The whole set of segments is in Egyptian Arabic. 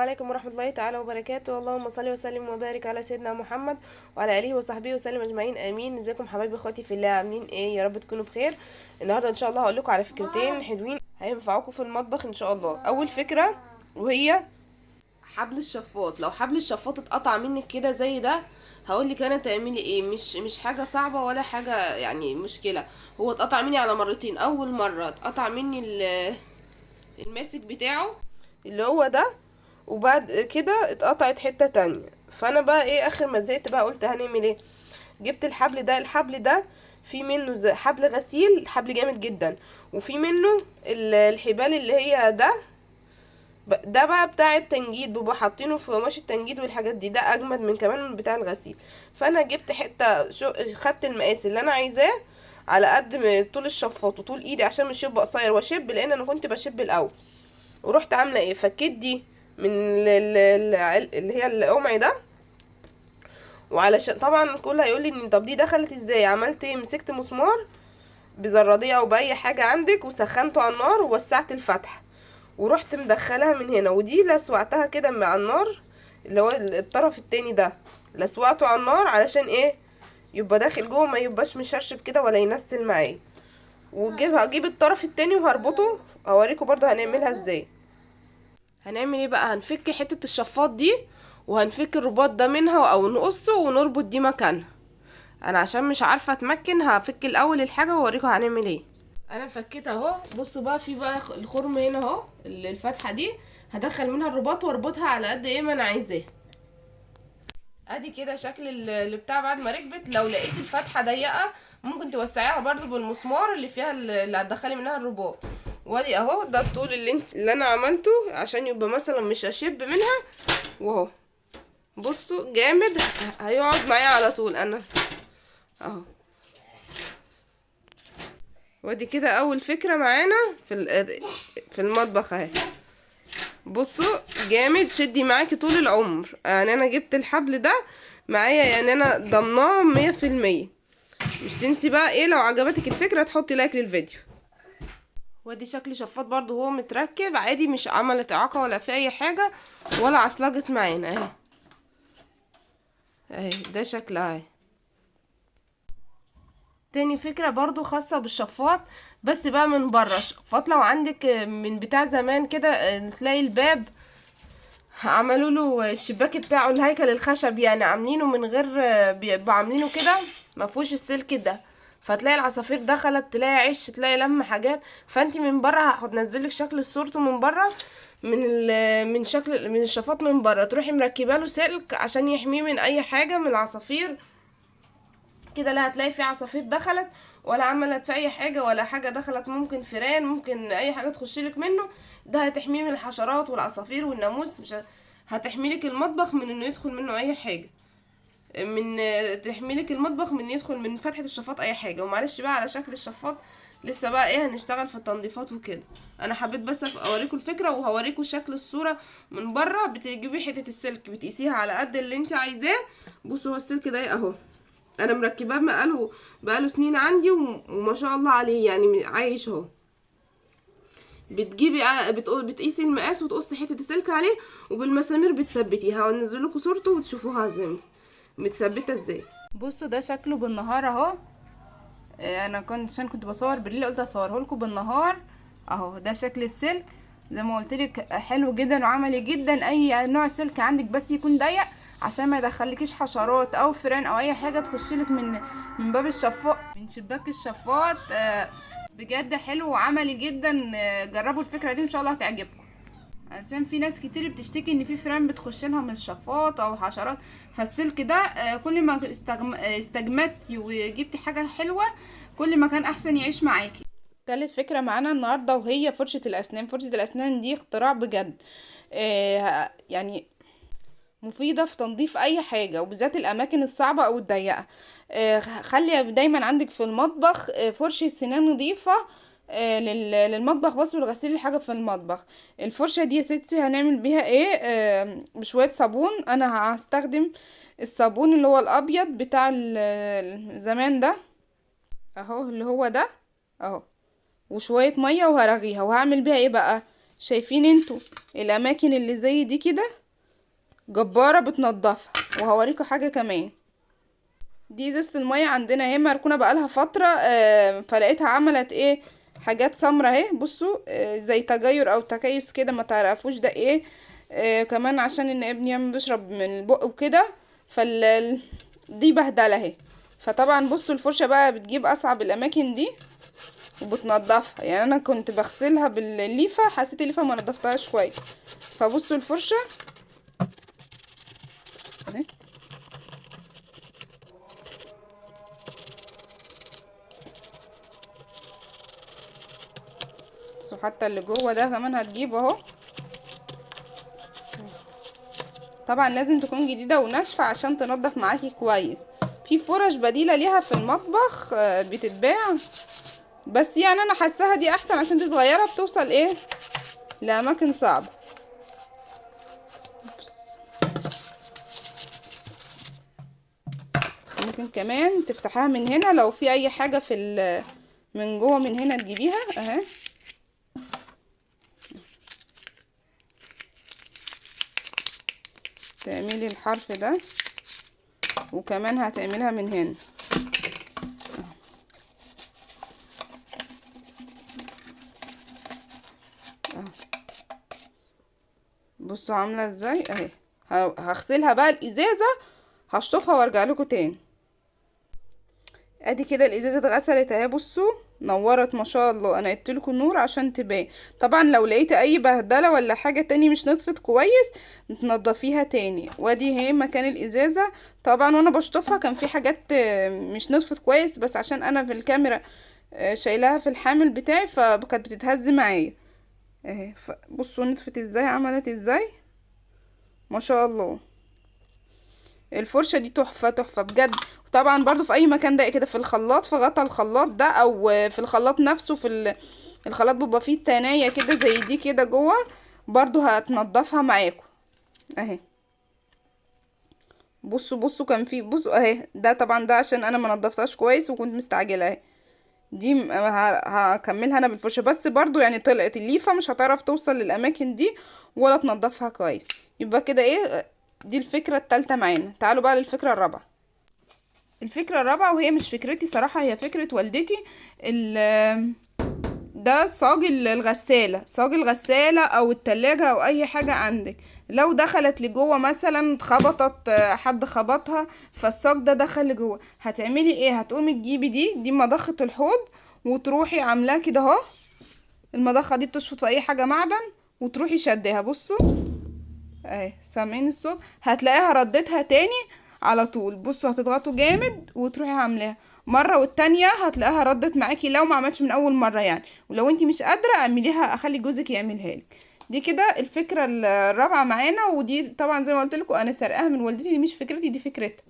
عليكم ورحمة الله تعالى وبركاته. اللهم صل وسلم وبارك على سيدنا محمد وعلى اله وصحبه وسلم اجمعين، امين. ازيكم حبايبي اخواتي في الله، عاملين ايه؟ يا رب تكونوا بخير. النهارده ان شاء الله هقول لكم على فكرتين حلوين هينفعوكم في المطبخ ان شاء الله. اول فكرة وهي حبل الشفاط. لو حبل الشفاط اتقطع منك كده زي ده هقول لك انا تعملي ايه. مش حاجة صعبة ولا حاجة يعني مشكلة. هو اتقطع مني على مرتين. اول مرة اتقطع مني الماسك بتاعه اللي هو ده، وبعد كده اتقطعت حتة تانية. فانا بقى ايه، اخر ما زهقت بقى قلت هنعمل ايه. جبت الحبل ده. الحبل ده في منه زي حبل غسيل، حبل جامد جدا، وفي منه الحبال اللي هي ده ده بقى بتاع التنجيد، بيبقوا حاطينه في قماش التنجيد والحاجات دي. ده اجمد من كمان من بتاع الغسيل. فانا جبت حتة شو، خدت المقاس اللي انا عايزاه على قد طول الشفاط وطول ايدي عشان مش يبقى قصير واشب، لان انا كنت بشب الاول. ورحت عامله ايه، فكيت دي من اللي هي القمع ده. وعلشان طبعا كل هيقول لي ان طب دي دخلت ازاي، عملت ايه، مسكت مسمار بزراديه او باي حاجة عندك وسخنته على النار ووسعت الفتحة ورحت مدخلها من هنا، ودي لسوعتها كده مع النار اللي هو الطرف التاني ده لسوعته على النار علشان ايه، يبقى داخل جوه ما يبقاش مشرشب كده ولا ينسل معايا. وجيبها، اجيب الطرف التاني وهربطه، اوريكم برضو هنعملها ازاي. هنعمل ايه بقى، هنفك حتة الشفاط دي وهنفك الرباط ده منها او نقصه ونربط دي مكانها. انا عشان مش عارفة اتمكن هفك الاول الحاجة واوريكم هنعمل ايه. انا فكيت اهو، بصوا بقى في بقى الخرم هنا اهو، الفتحة دي هدخل منها الرباط واربطها على قد ايه ما انا عايزاه. ادي كده شكل اللي بتاع بعد ما ركبت. لو لقيتي الفتحة ضيقة ممكن توسعيها برضو بالمسمار اللي فيها اللي هتدخلي منها الرباط. وادي اهو ده الطول اللي انا عملته عشان يبقى مثلا مش اشب منها. واهو بصوا جامد، هيقعد معايا على طول انا اهو. وادي كده اول فكرة معانا في المطبخ اهي. بصوا جامد، شدي معاكي طول العمر. يعني انا جبت الحبل ده معايا، يعني انا ضمناه 100%. مش تنسي بقى ايه، لو عجبتك الفكرة تحطي لايك للفيديو. وادي شكل شفاط برضو هو متركب عادي، مش عملت اعاقة ولا في اي حاجة ولا عصلجت معانا اهي. اهي ده شكلها اهي. تاني فكرة برضو خاصة بالشفاط بس بقى من بره. شفاط لو عندك من بتاع زمان كده تلاقي الباب عملوا له الشباك بتاعه الهيكل الخشب، يعني عاملينه من غير، بيبقوا عاملينه كده ما فيهوش السلك ده، فتلاقي العصافير دخلت، تلاقي عش، تلاقي لم حاجات. فانت من بره هتنزلك شكل صورته من بره، من شكل من الشفاط من بره، تروحي مركبة له سلك عشان يحميه من اي حاجة من العصافير كده. لا هتلاقي في عصافير دخلت ولا عملت في اي حاجة، ولا حاجة دخلت، ممكن فيران، ممكن اي حاجة تخشلك منه. ده هتحميه من الحشرات والعصافير والناموس، مش هتحميلك المطبخ من انه يدخل منه اي حاجة، من تحميلك المطبخ من يدخل من فتحه الشفاط اي حاجة. ومعلش بقى على شكل الشفاط لسه بقى ايه هنشتغل في التنظيفات وكده. انا حبيت بس اوريكم الفكرة وهوريكم شكل الصورة من بره. بتجيبي حتة السلك بتقيسيها على قد اللي انت عايزاه. بصوا هو السلك ده اهو، انا مركباه بقاله سنين عندي وما شاء الله عليه، يعني عايش اهو. بتجيبي بتقيسي المقاس وتقصي حتة السلك عليه، وبالمسامير بتثبتيها. هنزل لكم صورته وتشوفوها زي ما متثبته ازاي. بصوا ده شكله بالنهار اهو. انا عشان كنت بصور بالليل قلت اصوره لكم بالنهار اهو. ده شكل السلك زي ما قلت لك، حلو جدا وعملي جدا. اي نوع سلك عندك بس يكون ضيق عشان ما يدخلكيش حشرات او فيران او اي حاجة تخشلك من باب الشفاط، من شباك الشفاط. بجد حلو وعملي جدا. جربوا الفكرة دي ان شاء الله هتعجبكم، عشان في ناس كتير بتشتكي ان في فيران بتخش لها من الشفاط او حشرات. فالسلك ده كل ما استجمدتي وجبتي حاجة حلوة كل ما كان احسن يعيش معاكي. تالت فكرة معانا النهارده وهي فرشه الاسنان. فرشه الاسنان دي اختراع بجد، يعني مفيدة في تنظيف اي حاجة وبالذات الاماكن الصعبة او الضيقه. خلي دايما عندك في المطبخ فرشه سنان نظيفة، للمطبخ بس، والغسيل الحاجة في المطبخ. الفرشة دي يا ستي هنعمل بيها ايه؟ بشوية صابون. انا هستخدم الصابون اللي هو الابيض بتاع زمان ده اهو، اللي هو ده اهو، وشوية مية وهرغيها. وهعمل بيها ايه بقى؟ شايفين انتوا الاماكن اللي زي دي كده جبارة بتنضفها. وهوريكم حاجة كمان، دي ازازة المية عندنا اهي مركونة بقالها فترة، فلقيتها عملت ايه، حاجات سمرة اهي. بصوا زي تجير او تكيس كده، ما تعرفوش ده ايه. كمان عشان ان ابني يعمل بيشرب من البق وكده، فال دي بهدلة اهي. فطبعا بصوا الفرشة بقى بتجيب اصعب الاماكن دي وبتنضفها. يعني انا كنت بغسلها بالليفة، حسيت الليفة ما نضفتهاش كويس، فبصوا الفرشة اهي. بصوا حتى اللي جوه ده كمان هتجيبه اهو. طبعا لازم تكون جديدة وناشفة عشان تنضف معاكي كويس. في فرش بديلة ليها في المطبخ بتتباع، بس يعني انا حاساها دي احسن عشان دي صغيرة بتوصل ايه لاماكن صعبة. ممكن كمان تفتحها من هنا لو في اي حاجة في من جوه من هنا تجيبيها اهي. تعملي الحرف ده، وكمان هتعملها من هنا. بصوا عامله ازاي اهي. هغسلها بقى الازازه، هشطفها وارجع لكم تاني. ادي كده الازازه اتغسلت اهي، بصوا نورت ما شاء الله. انا قلت لكم النور عشان تبان. طبعا لو لقيت اي بهدله ولا حاجة تاني مش نطفت كويس تنضفيها تاني. وادي اهي مكان الازازه. طبعا وانا بشطفها كان في حاجات مش نطفت كويس، بس عشان انا في الكاميرا شايلاها في الحامل بتاعي فكانت بتتهز معايا اهي. بصوا نطفت ازاي، عملت ازاي ما شاء الله. الفرشة دي تحفة تحفة بجد. طبعا برضو في اي مكان ضيق كده، في الخلاط، في غطا الخلاط ده، او في الخلاط نفسه، في الخلاط بيبقى فيه تناية كده زي دي كده جوه، برضو هتنضفها معاكم اهي. بصوا بصوا كان فيه، بصوا اهي. ده طبعا ده عشان انا ما نضفتهاش كويس وكنت مستعجلة اهي. دي هكملها انا بالفرشه، بس برضو يعني طلعت الليفه مش هتعرف توصل للاماكن دي ولا تنضفها كويس. يبقى كده ايه، دي الفكرة الثالثة معانا. تعالوا بقى للفكرة الرابعة. الفكرة الرابعة وهي مش فكرتي صراحة، هي فكرة والدتي. ده صاج الغسالة، صاج الغسالة او التلاجة او اي حاجة عندك، لو دخلت لجوه مثلا اتخبطت، حد خبطها فالصاج ده دخل لجوه، هتعملي ايه؟ هتقومي تجيبي دي مضخه الحوض وتروحي عاملاه كده اهو. المضخه دي بتشفط في اي حاجة معدن، وتروحي شدها. بصوا اهي، سامعين الصوت؟ هتلاقيها ردتها تاني على طول. بصوا هتضغطوا جامد وتروحي عاملاها مرة والتانية هتلاقيها ردت معاكي، لو ما عملتش من اول مرة يعني. ولو انتي مش قادرة اعمليها، اخلي جوزك يعملها لك. دي كده الفكرة الرابعة معانا، ودي طبعا زي ما قلت لكم انا سرقاها من والدتي، دي مش فكرتي، دي فكرتها.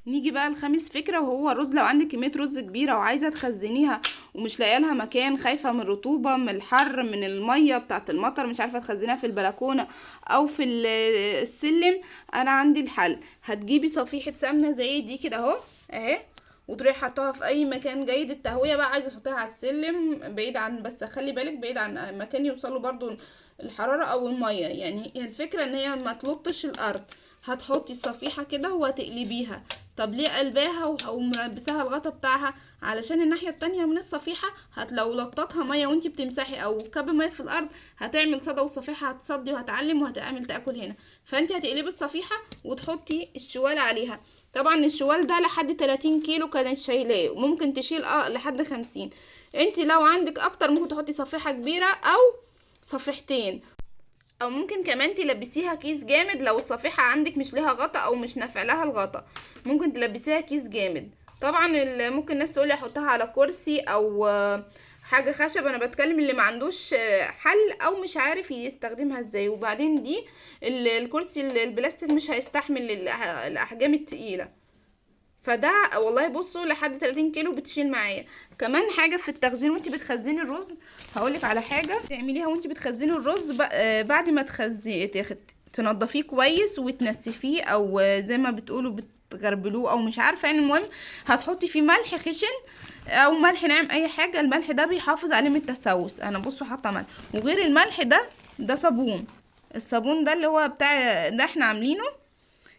نيجي بقى لخامس فكرة، وهو الرز. لو عندك كمية رز كبيرة وعايزه تخزنيها ومش لاقيه لها مكان، خايفة من الرطوبة، من الحر، من المية بتاعه المطر، مش عارفه تخزنيها في البلكونه او في السلم، انا عندي الحل. هتجيبي صفيحه سمنه زي دي كده اهو اهي، وتروحي حطاها في اي مكان جيد التهويه بقى. عايزه تحطيها على السلم بعيد عن، بس خلي بالك بعيد عن مكان يوصله برضو الحرارة او المية. يعني هي الفكرة ان هي ما تلطش الارض. هتحطي الصفيحه كده وهتقلبيها. طب ليه قلباها وملبساها الغطا بتاعها؟ علشان الناحية التانية من الصفيحه لو لطتها مية وانتي بتمسحي او كب مية في الارض هتعمل صدى، والصفيحه هتصدي وهتعلم وهتعمل تاكل هنا. فانتي هتقلبي الصفيحه وتحطي الشوال عليها. طبعا الشوال ده لحد 30 كيلو كانت شايلاه، وممكن تشيل لحد 50. انتي لو عندك اكتر ممكن تحطي صفيحه كبيرة او صفيحتين، او ممكن كمان تلبسيها كيس جامد لو الصفيحه عندك مش لها غطا او مش نافع لها الغطا، ممكن تلبسيها كيس جامد. طبعا ممكن ناس تقولي احطها على كرسي او حاجة خشب، انا بتكلم اللي ما عندوش حل او مش عارف يستخدمها ازاي. وبعدين دي الكرسي البلاستيك مش هيستحمل الاحجام التقيله، فده والله بصوا لحد 30 كيلو بتشيل معايا. كمان حاجة في التخزين وانت بتخزني الرز، هقولك على حاجة تعمليها وانت بتخزني الرز بعد ما تنضفيه كويس وتنسفيه، او زي ما بتقولوا بتغربلوه او مش عارفه يعني. المهم هتحطي فيه ملح خشن او ملح ناعم، اي حاجة. الملح ده بيحافظ عليه من التسوس. انا بصوا حاطه ملح، وغير الملح ده صابون. الصابون ده اللي هو بتاع ده احنا عاملينه،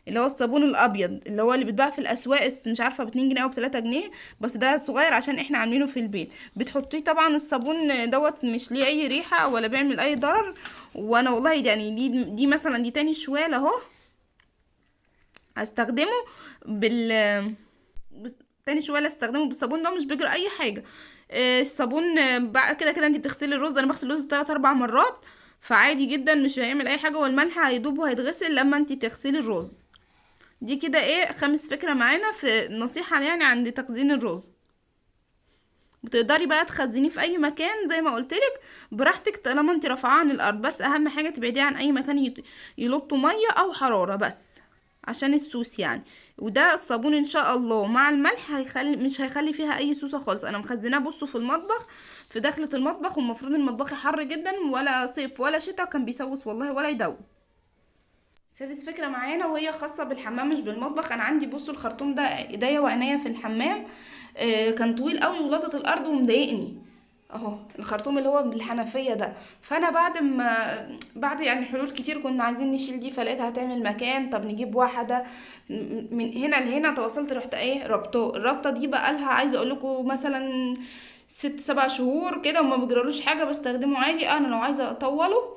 اللي هو الصابون الابيض اللي هو اللي بيتباع في الاسواق، مش عارفه ب2 جنيه او ب3 جنيه، بس ده صغير عشان احنا عاملينه في البيت. بتحطيه طبعا الصابون دوت مش ليه اي ريحه ولا بيعمل اي ضرر. وانا والله يعني دي مثلا دي تاني شوال اهو هستخدمه بال تاني شوال استخدمه بالصابون ده، مش بيجرى اي حاجة. الصابون بقى كده كده انت بتغسلي الرز، انا بغسل الرز 3 4 مرات، فعادي جدا مش هيعمل اي حاجة، والملح هيدوب وهيتغسل لما انت تغسلي الرز. دي كده ايه خامس فكرة معانا في نصيحة يعني عند تخزين الرز. بتقدري بقى تخزنيه في اي مكان زي ما قلتلك براحتك، طالما انت رافعاه عن الارض، بس اهم حاجة تبعديه عن اي مكان يلطوا مية او حرارة بس عشان السوس يعني. وده الصابون ان شاء الله مع الملح مش هيخلي فيها اي سوسة خالص. انا مخزناه بصوا في المطبخ، في داخله المطبخ، والمفروض المطبخ حر جدا، ولا صيف ولا شتاء كان بيسوس والله ولا يدوب. سادس فكرة معانا وهي خاصة بالحمام مش بالمطبخ. انا عندي بصوا الخرطوم ده ايديا وعينيا في الحمام، كان طويل قوي ولطت الارض ومضايقني اهو الخرطوم اللي هو بالحنفيه ده. فانا بعد يعني حلول كتير كنا عايزين نشيل دي، فلقيتها هتعمل مكان، طب نجيب واحدة من هنا لهنا. تواصلت رحت ايه ربطه. الربطه دي بقى لها عايزه اقول لكم مثلا 6 7 شهور كده وما بيجرالوش حاجة، بستخدمه عادي. انا لو عايزه اطوله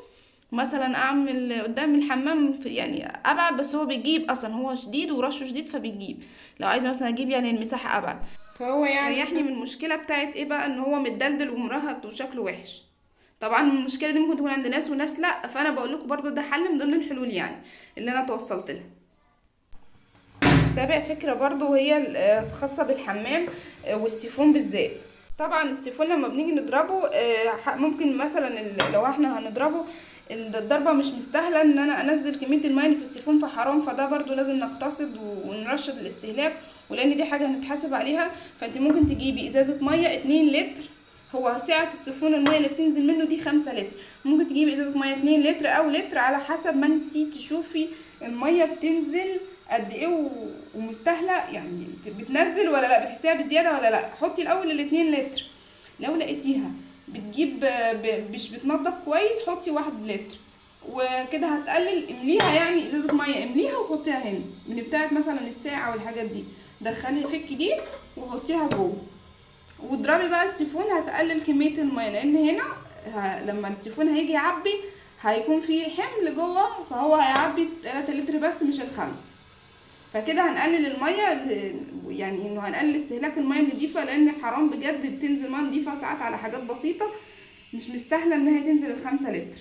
مثلا اعمل قدام الحمام يعني ابعد، بس هو بيجيب اصلا، هو شديد ورشه شديد فبيجيب. لو عايزه مثلا اجيب يعني المساحة ابعد، فهو يعني ريحني من المشكلة بتاعت ايه بقى، ان هو متدلدل ومرهط وشكله وحش. طبعا المشكلة دي ممكن تكون عند ناس وناس لا، فانا بقول لكم برضو ده حل من ضمن الحلول يعني اللي انا توصلت لها. سابع فكرة برضو وهي خاصة بالحمام والسيفون بالذات. طبعا السيفون لما بنيجي نضربه ممكن مثلا لو احنا هنضربه الضربة مش مستاهلة ان انا انزل كمية المية اللي في السيفون، فحرام. فده برضو لازم نقتصد ونرشد الاستهلاك، ولان دي حاجة هنتحاسب عليها. فانت ممكن تجيبي ازازة مية 2 لتر، هو سعة السيفون المية اللي بتنزل منه دي 5 لتر، ممكن تجيبي ازازة مية 2 لتر او لتر على حسب ما انت تشوفي المية بتنزل قد ايه ومستاهله يعني بتنزل ولا لا، بتحسيها بزيادة ولا لا. حطي الاول 2 لتر، لو لقيتيها بتجيب مش بتنضف كويس حطي 1 لتر، وكده هتقلل. امليها يعني ازازة مية امليها وحطيها هنا من بتاعه مثلا الساعة والحاجات دي، دخلي فك دي وحطيها جوه واضربي بقى السيفون، هتقلل كمية المية، لان هنا لما السيفون هيجي يعبي هيكون فيه حمل جوه، فهو هيعبي 3 لتر بس مش 5. فكده هنقلل المية، يعني انه هنقلل استهلاك المية النضيفه، لان حرام بجد بتنزل مية نضيفه ساعات على حاجات بسيطة مش مستاهلة انها تنزل 5 لتر.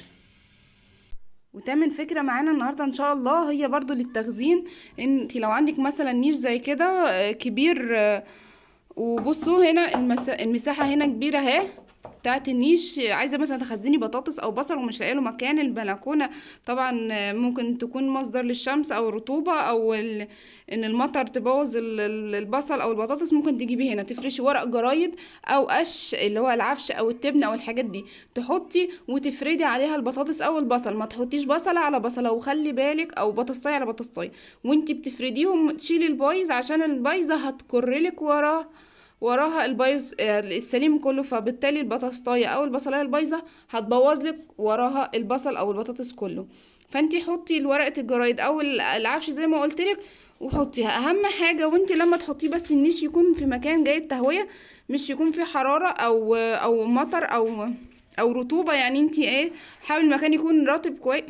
وتامن فكرة معانا النهارده ان شاء الله هي برضو للتخزين. انت لو عندك مثلا نيش زي كده كبير، وبصوا هنا المساحة هنا كبيرة اهي بتاعت النيش، عايزه مثلا تخزني بطاطس او بصل ومش لاقيه له مكان، البلكونه طبعا ممكن تكون مصدر للشمس او الرطوبة او ان المطر تبوظ البصل او البطاطس، ممكن تجيبي هنا تفرشي ورق جرايد او قش اللي هو العفش او التبن او الحاجات دي، تحطي وتفردي عليها البطاطس او البصل، ما تحطيش بصله على بصله، وخلي بالك، او بطاطسايه على بطاطسايه، وانتي بتفرديهم تشيلي البايظ عشان البايظه هتكرلك وراها البايظ السليم كله، فبالتالي البطاطسايه او البصلايه البايظه هتبوظ لك وراها البصل او البطاطس كله. فانتي حطي ورقة الجرايد او العفش زي ما قلت لك وحطيها. اهم حاجة وانتي لما تحطيه بس النيش يكون في مكان جاي التهويه، مش يكون فيه حرارة او مطر او رطوبة، يعني انتي ايه حاولي المكان يكون رطب كويس،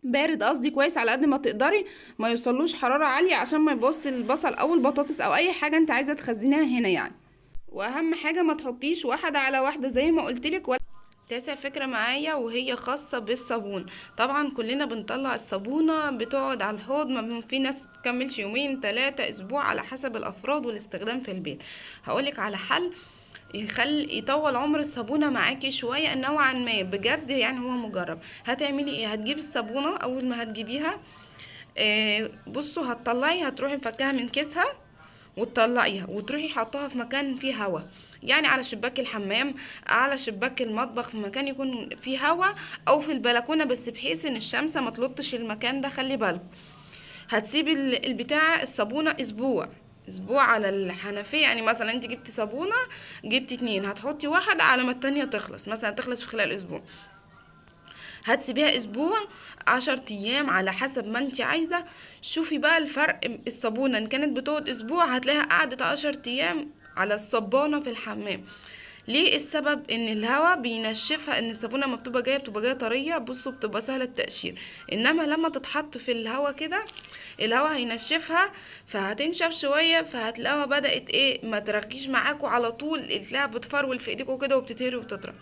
بارد قصدي كويس على قد ما تقدري، ما يوصلوش حرارة عالية عشان ما يبوظش البصل او البطاطس او اي حاجة انت عايزه تخزنيها هنا يعني. واهم حاجة ما تحطيش واحدة على واحدة زي ما قلتلك. تاسع فكرة معايا وهي خاصة بالصابون. طبعا كلنا بنطلع الصابونه بتقعد على الحوض، ما في ناس تكملش يومين 3 اسبوع على حسب الافراد والاستخدام في البيت. هقولك على حل يخلي يطول عمر الصابونه معاكي شوية نوعا ما بجد، يعني هو مجرب. هتعملي ايه؟ هتجيبي الصابونه اول ما هتجيبيها بصوا هتطلعي، هتروحي مفكها من كيسها وتطلعيها وتروحي حطها في مكان فيه هوا، يعني على شباك الحمام، على شباك المطبخ، في مكان يكون فيه هوا، او في البلكونه، بس بحيث ان الشمس ما تلطش المكان ده. خلي بالكم هتسيبي البتاعه الصابونه اسبوع، اسبوع على الحنفية. يعني مثلا انت جبتي صابونه، جبتي 2، هتحطي واحدة على ما التانية تخلص، مثلا تخلص في خلال اسبوع. هتسيبيها اسبوع، 10 ايام، على حسب ما انت عايزه. شوفي بقى الفرق، الصابونه ان كانت بتقعد اسبوع هتلاقيها قعدت 10 ايام على الصبانه في الحمام. ليه؟ السبب ان الهواء بينشفها، ان الصابونه ما بتبقى جاية، بتبقى جاية طرية، بصوا بتبقى سهلة التقشير، انما لما تتحط في الهواء كده الهواء هينشفها، فهتنشف شوية، فهتلاقوها بدات ايه، ما ترغيش معاكوا على طول، تلاقيها بتفرول في ايديكوا كده وبتتهري وبتطرى.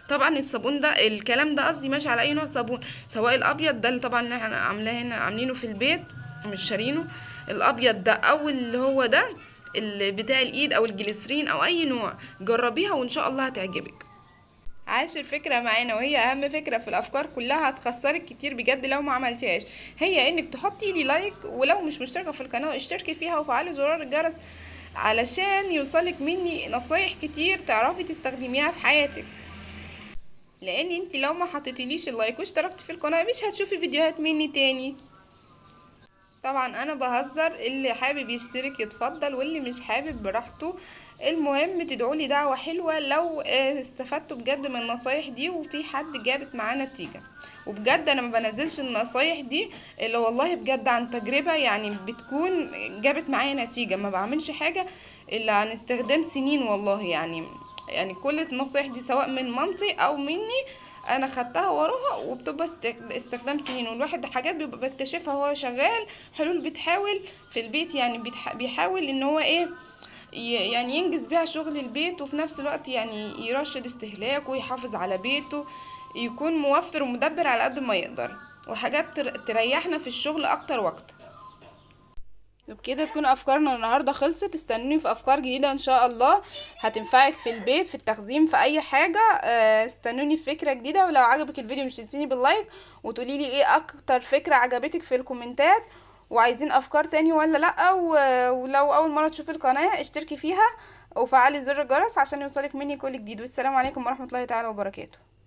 طبعا الصابون ده، الكلام ده قصدي ماشي على اي نوع صابون، سواء الابيض ده اللي طبعا احنا عاملاه هنا، عاملينه في البيت مش شارينه، الابيض ده او اللي هو ده اللي بتاع الايد او الجليسرين او اي نوع، جربيها وان شاء الله هتعجبك. عاشر فكرة معانا، وهي اهم فكرة في الافكار كلها، هتخسرك كتير بجد لو ما عملتيهاش، هي انك تحطي لي like، ولو مش مشتركة في القناة اشتركي فيها وفعلي زرار الجرس علشان يوصلك مني نصايح كتير تعرفي تستخدميها في حياتك. لان انت لو ما حطيتيليش ال like واشتركتي في القناة مش هتشوفي فيديوهات مني تاني. طبعا انا بهزر، اللي حابب يشترك يتفضل، واللي مش حابب براحته. المهم تدعولي دعوة حلوة لو استفدتوا بجد من النصايح دي وفي حد جابت معاه نتيجة. وبجد انا ما بنزلش النصايح دي الا والله بجد عن تجربة، يعني بتكون جابت معايا نتيجة، ما بعملش حاجة الا عن استخدام سنين والله. يعني كل النصايح دي سواء من مامتي او مني انا خدتها وراها، وبتبقى استخدام سنين، والواحد حاجات بيبقى بيكتشفها وهو شغال، حلول بتحاول في البيت، يعني بيحاول ان هو ايه، يعني ينجز بيها شغل البيت، وفي نفس الوقت يعني يرشد استهلاكه ويحافظ على بيته، يكون موفر ومدبر على قد ما يقدر، وحاجات تريحنا في الشغل اكتر وقت. وبكده تكون افكارنا النهارده خلصت. استنوني في افكار جديدة ان شاء الله هتنفعك في البيت، في التخزين، في اي حاجة. استنوني في فكرة جديدة، ولو عجبك الفيديو مش تنسيني بال like وتقولي لي ايه اكتر فكرة عجبتك في الكومنتات، وعايزين افكار تاني ولا لا. ولو اول مرة تشوفي القناة اشتركي فيها وفعلي زر الجرس عشان يوصلك مني كل جديد. والسلام عليكم ورحمة الله تعالى وبركاته.